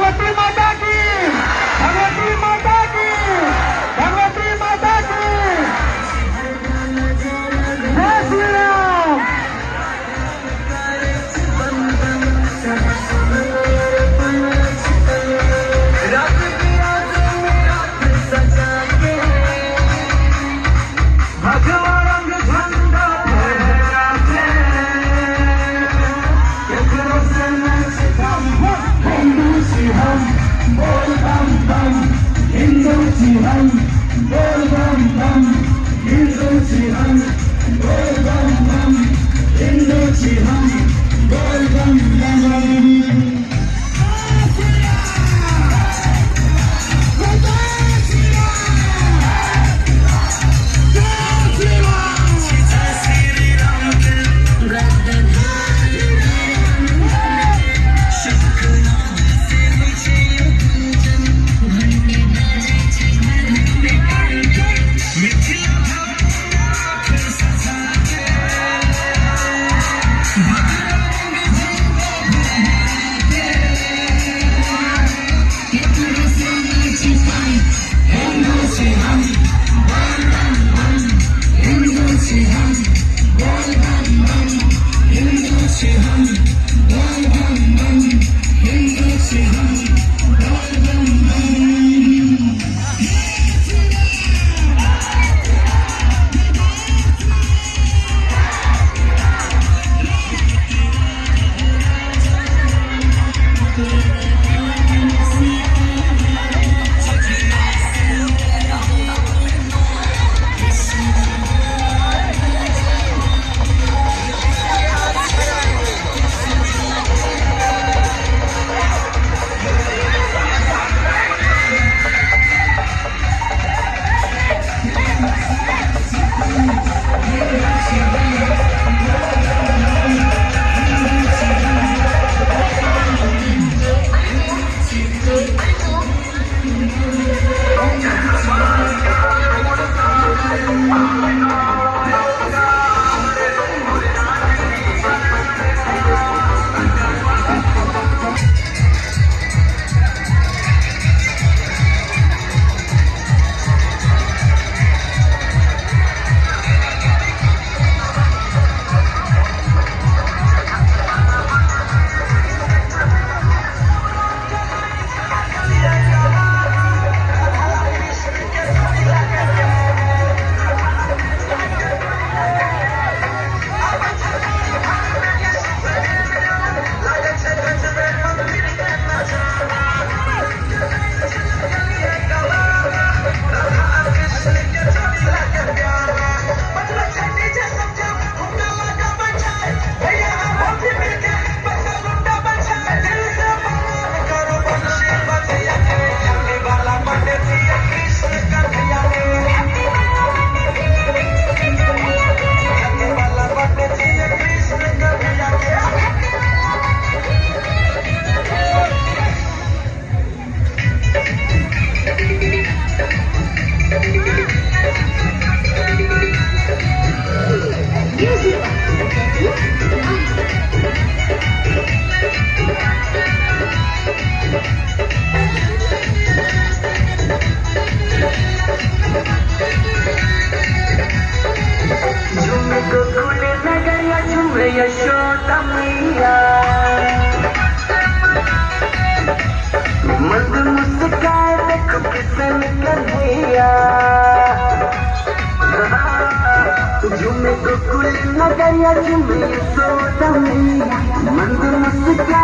भगवती माता की, भगवती माता की, भगवती माता की। जय श्री राम। भगवा रंग झंडा फहरा के केकरो से नहीं कम। हिंदू छी हम बोल बम बम, हिंदू छी हम बोल बम बम, हिंदू छी हम बोल बम बम, हिंदू छी हम बोल बम बम। यशोदा मैया मंद मुस्काए देखो किसन कन्हैया, झूमे गोकुल नगरिया झूमे यशोदा मैया, मंद मुस्काए